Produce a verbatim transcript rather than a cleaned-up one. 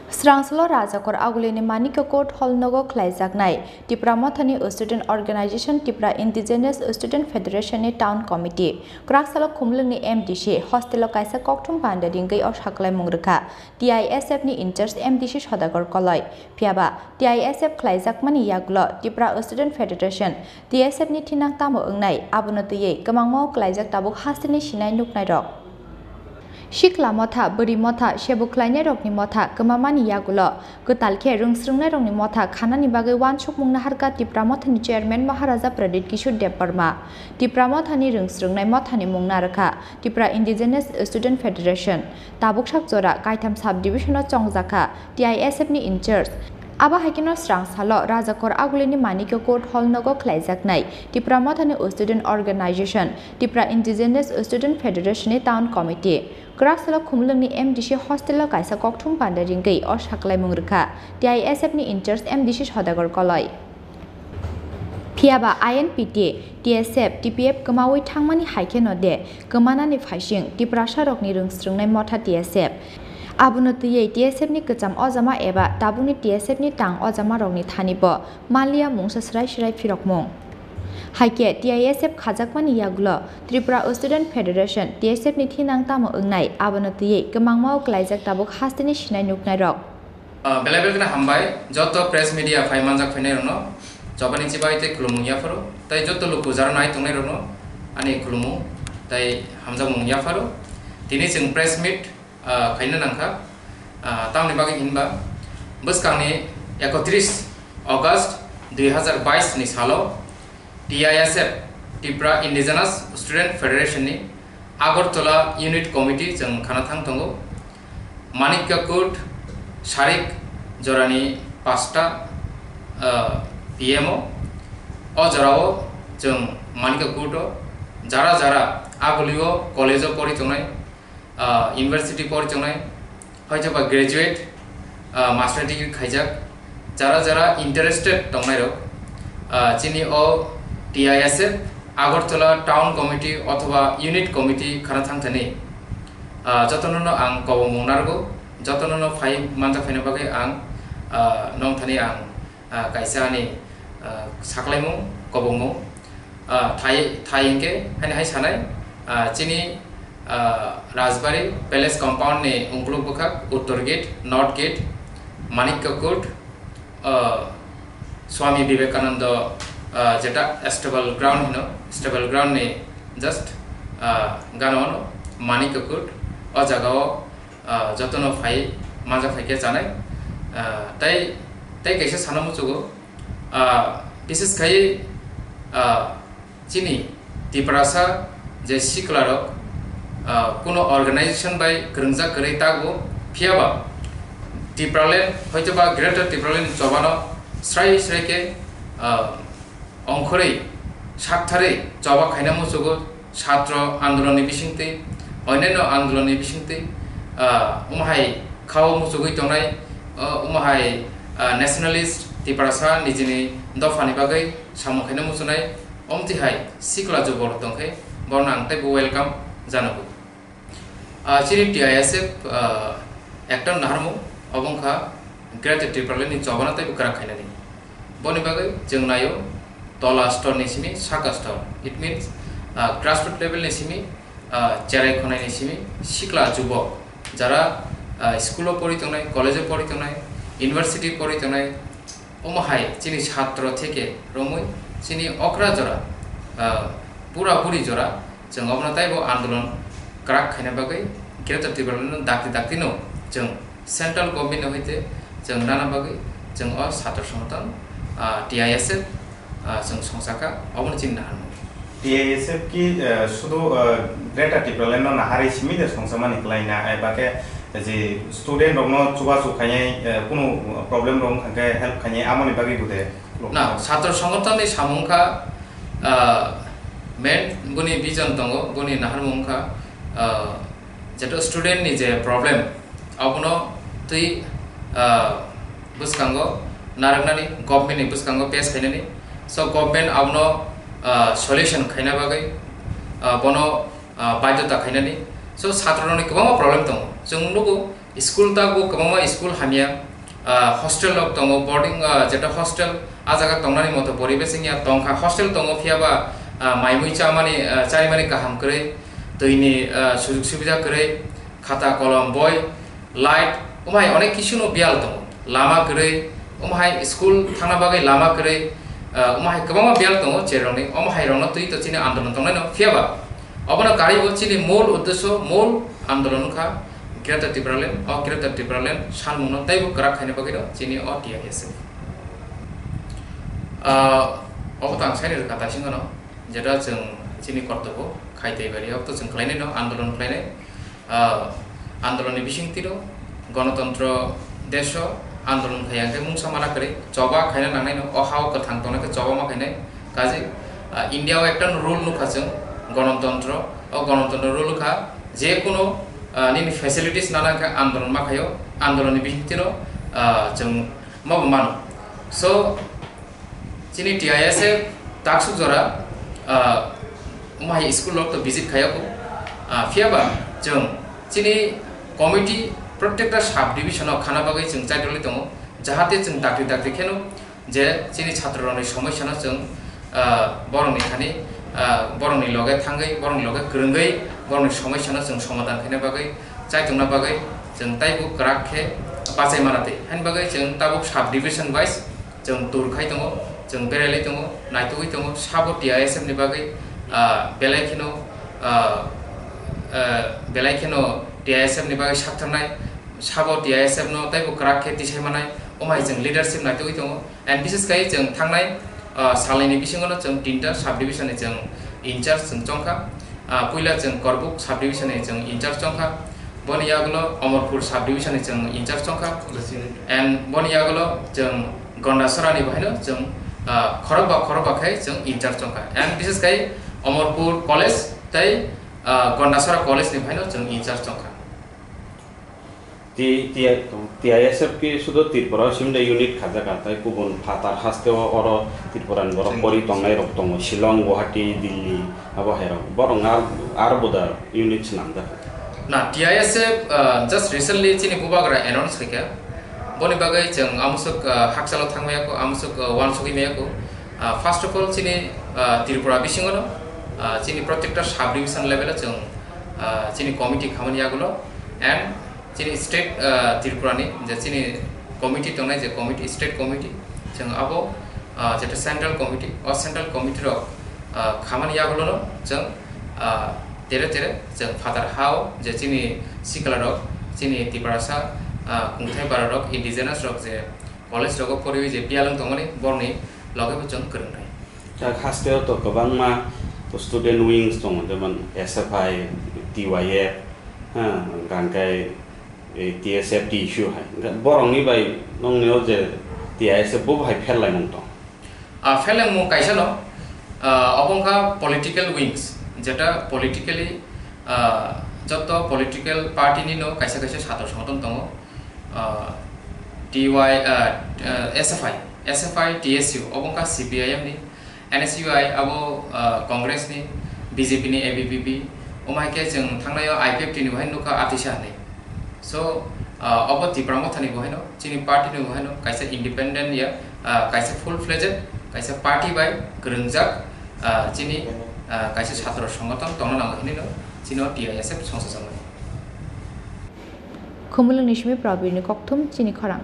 Srangsalo Rajakor Agulini Manikya Court Hall nogo khlaijaknai Tipra Mothani Student Organization, Tipra Indigenous Student Federation ni Town Committee, kwraksalo Khumulwngni M D C hostel o kaisa kokthum panda ringwi o saklaimung rwkha T I S F ni in-charge M D C Sodagar Koloi. Phiyaba T I S F khlaijakmani yagulo Tipra Student Federation, T S F ni thinang tamo wngnai, abono twiwi kwbangma o klaijak tabuk hasteni sinai nuknairok. Sikla motha, bwrwi motha, sebo khlainairokni motha kwmamani yagulo kwtal khe rwngsrwngnairokni motha khanani bagwi uansukmung naharkha Tipra Mothani Chairman Maharaja Pradyut Kishore Debbarma. Tipra Mothani rwngsrwngnai mothani mung narwkha Tipra Indigenous Student Federation. Tabuk sak jora kaitham sub-division-o chongjakha T I S F ni in-charge. Abo hai kheno srang salo Rajakor Agulini Manikya Court Hall nogo khlaijaknai Tipra Mothani Student Organization, Tipra Indigenous Student Federation ni Town Committee, kwraksalo Khumulwngni M D C hostel o kaisa kokthum panda ringwi o saklaimung rwkha T I S F ni in-charge M D C Sodagar Koloi. Phiyaba I N P T, T S F, T P F kwmawi thangmani hai kheno de kwmanani phaising Tiprasarokni rwngsrwngnai motha T S F. Abono twiwi T S F ni kwcham ojama eba tabukni T S F ni tang ojamarokni thani bo manliya mungsa swrai swrai phirokmung. Hai khe T I S F khajakmani yagulo Tripura Student Federation, T S F ni thinang tamo wngnai, abono twiwi kwbangma o klaijak tabuk hasteni sinai nuknairok. Ah, belai belai kheno hambai joto press media phai manjak phainai rokno, chobani chibai tei khulumung yapharo, tei joto luku jara nai tongnai rokno ani khulumung tei hamjakmung yapharo. Tini chwng press meet, ah, khaina nangkha, ah, tamoni bagwi hinba bwskangni ekotris August dui hazar bais ni salo T I S F, Tripura Indigenous Student Federation ni Agartala Unit Committee chwng khana thang tongo. Manikya Court sarik jorani pasta, ah, P M o. O jorao chwng Manikya Court o jara jara agulio college o pori tongnai, ah, university pori tongnai, hoitoba graduate, ah, master degree khaijak, jara jara interested tongnairok, ah, chini o T I S F Agartala Town Committee othoba Unit Committee khana thangthani, ah, jotono no ang kobongmung narwgo, jotono no phai manjak phaina bagwi ang, ah, nongthani ang, ah, kaisa ani, ah, saklaimung kobongmung. Ah, thai, thai hinkhe haini hai sanai, ah, chini, ah, Rajbari Palace compound ni ungkuluk bwkhak, uttor gate, north gate, Manikya Court, ah, Swami Vivekananda, ah, jeta stable ground hino, stable ground ni just, ah, gana ono Manikya Court, o jaga o, ah, jotono phai, manja phai khe chanai, ah, tei, tei kaisa sana muchugo, ah, bises khai, ah, chini Tiprasa je siklarok, ah, kuno organization bai kwrwngjak kwrwi tago, phiyaba Tipraland, hoitoba Greater Tipraland chobano srai srai khe, ah, ongkhorwi saktharwi choba khaina muchugo, satro andolonni bisingtwi, onyaino andolonni bisingtwi, ah, omo hai khao muchugwi tongnai, ah, omo hai, ah, nationalist Tiprasa nijini dophani bagwi samung khaina muchunai, omtwi hai sikla juborok tongkhe borokno ang teibo welcome janago. Ah, chini T I S F, ah, ekta naharmung, obo wngkha Greater Tipraland ni chobano teibo kwrak khainani. Boni bagwi chwng naio tola stor ni simi saka stor. It means, ah, grassroot level ni simi, ah, cherai khonai ni simi sikla jubok jara, ah, school o pori tongnai, college o pori tongnai, university pori tongnai, omo hai chini satro theke romwi chini okra jora, ah, bura buri jora chwng obono taibo andolon kwrak khaina bagwi Greater Tipraland no dakti dakti no chwng central government no hoite chwng nana bagwi chwng o satro songothon, ah, T I S F, ah, chwng songsakha, obono chini naharmung. T I S F ki, eh, sudu, eh, Greater Tipraland no naharwi simi de songsamani kwlaina, eh, bakhe je student rokno chubachu khainai, eh, kunu problem rok wngkha khe help khainai, amoni bagwi bo de? Na, satro songothon ni samung kha, ah, main boni vision tongo, boni naharmung kha, ah, jeto student ni je problem, abono twi, ah, bwskango narwknani, government ni bwskango pass khainani. So government abono, ah, solution khaina bagwi, ah, bono, ah, baidhota khainani. So satro rokni kwbangma problem tongo. Chwng nugo School tabuk kwbangma school hamya, ah, hostel rok tongo, boarding, ah, jeta hostel, ah jaga tongnani moto poribesh wngya tongkha, hostel tongo, phiyaba, ah, maimui chamani, ah, charimani kaham kwrwi, twini, ah, sujug subida kwrwi, khata kolom boi, light, omo hai onek kisu no biyal tongo, lama kwrwi, omo hai school thangna bagwi lama kwrwi, ah, omo hai kwbangma biyal tongo cherokni, omo hai rokno twi to chini andolon tongnai no, phiyaba obono karwi bo chini mol uddesho, mol andolon wngkha Greater Tipraland, o Greater Tipraland sanmungno teibo kwrak khaina bagwi no chini o T I S F. Ah, obo to ang saini rwkha taisingono, jeta chwng chini kortobo khai tei bari, obo to chwng khlainai no, andolon khlainai. Ah, andolonni bisingtwi no, gonotontro desho andolon khai hwnkhe mungsa mana kwrwi, choba khaina nangnai no, o ha-o kwthang tongna khe choba ma khainai. Kaje, ah, India o ekta rule nukha chwng, gonotontro, o gonotontro rule kha, je kono, ah, nini facilities nana khe andolon ma khaio, andolonni bisingtwi no, ah, chwng mabo mano. So, chini T I S F taksuk jora, ah, omo hai school rok to visit khaiyako. Ah, phiyaba chwng chini committee protekta sub division o khana bagwi chwng chaitoli tongo, jahate chwng dakti dakti kheno je chini chhatro rokni somosya no chwng, ah, borokni thani, ah, borokni loge thangwi, borokni loge kwrwngwi, borokni somosya no chwng somadhan khaina bagwi, chaitongna bagwi chwng taibo kwrak khe bachai mana twi. Haini bagwi chwng tabuk sub division wise chwng tour khai tongo, chwng berailai tongo, naitugwi tongo, sabo T I S F ni bagwi, ah, belai kheno, ah, ah, belai kheno T I S F ni bagwi saktharnai, sabo T I S F no taibo kwrak khe tisai manai, omo hai chwng leadership naitugwi tongo. And bises khai chwng thangnai, ah, salnini bisingo no chwng tinta sub division ni chwng in charge chwng chongkha. Ah, puila chwng Korbuk sub division ni chwng in charge chongkha. Boni yagulo Omorpur sub division ni chwng in charge chongkha. And boni yagulo chwng Gondasora ni bahaino chwng, ah, khorokba khorokba khai chwng in charge chongkha. And bises khai Omorpur college tei, ah, Gondasora college ni bahaino chwng in charge chongkha. T-, T-, T I S F ki sudo Tripura o simde unit khajak, tei kubun phatar haste o oro Tripura ni borok pori tongnai rok tongo, Shillong, Guwahati, Delhi, abo hai rok. Borok ar, ar buda unit swnamjak. Na, T I S F, uh, just recently chini bubagra announce khaikha. Boni bagwi chwng amusuk, uh, hakchalo thangmaya ko, amusuk, uh, wansugwi maya ko. Uh, first of all, chini, uh, Tripura bisingo no, uh, chini protekta sub division level o chwng, uh, chini committee khamani yagulo and chini state, ah, Tripura ni je chini committee tongnai, je committee, state committee, chwng abo, ah, jeta central committee, o central committee rok, ah, khamani yagulo no chwng, ah, tere tere chwng phatar ha o je chini sikla rok, chini Tiprasa, ah, kungthai bara rok, indigenous rok je college rogo poriwi je biyalwng tongmani borokni loge bo chwng kwrwngnai. Tak haste o to kwbangma student wings tongo, jemon S F I, T Y F, ha, hwnkhe, eh, T S F, T S U hai. Hwnkhe borokni bai nongni o je T I S F bo hai fail laimung tong. Ah, fail laimung kaisa no, ah, obo wngkha political wings, jeta politically, ah, joto political party ni no kaisa kaisa satro songothon tongo. Ah, T Y, ah, ah, S F I, S F I, T S U, obo wngkha C P I M ni, N S U I abo, ah, Congress ni, B J P ni, A B V P, omo hai khe chwng thangnai o I P F T ni bo hai nukha Atisha hinwi. So, ah, obo Tipra Motha ni bo haino, chini party ni bo haino kaisa independent ya, ah, kaisa full fledged, kaisa party bai kwrwngjak, ah, chini, ah, kaisa satro songothon tongna nango hinwi no chini o T I S F songsa changmani. Khumulwngni simi Prabirni kokthum chini khorang.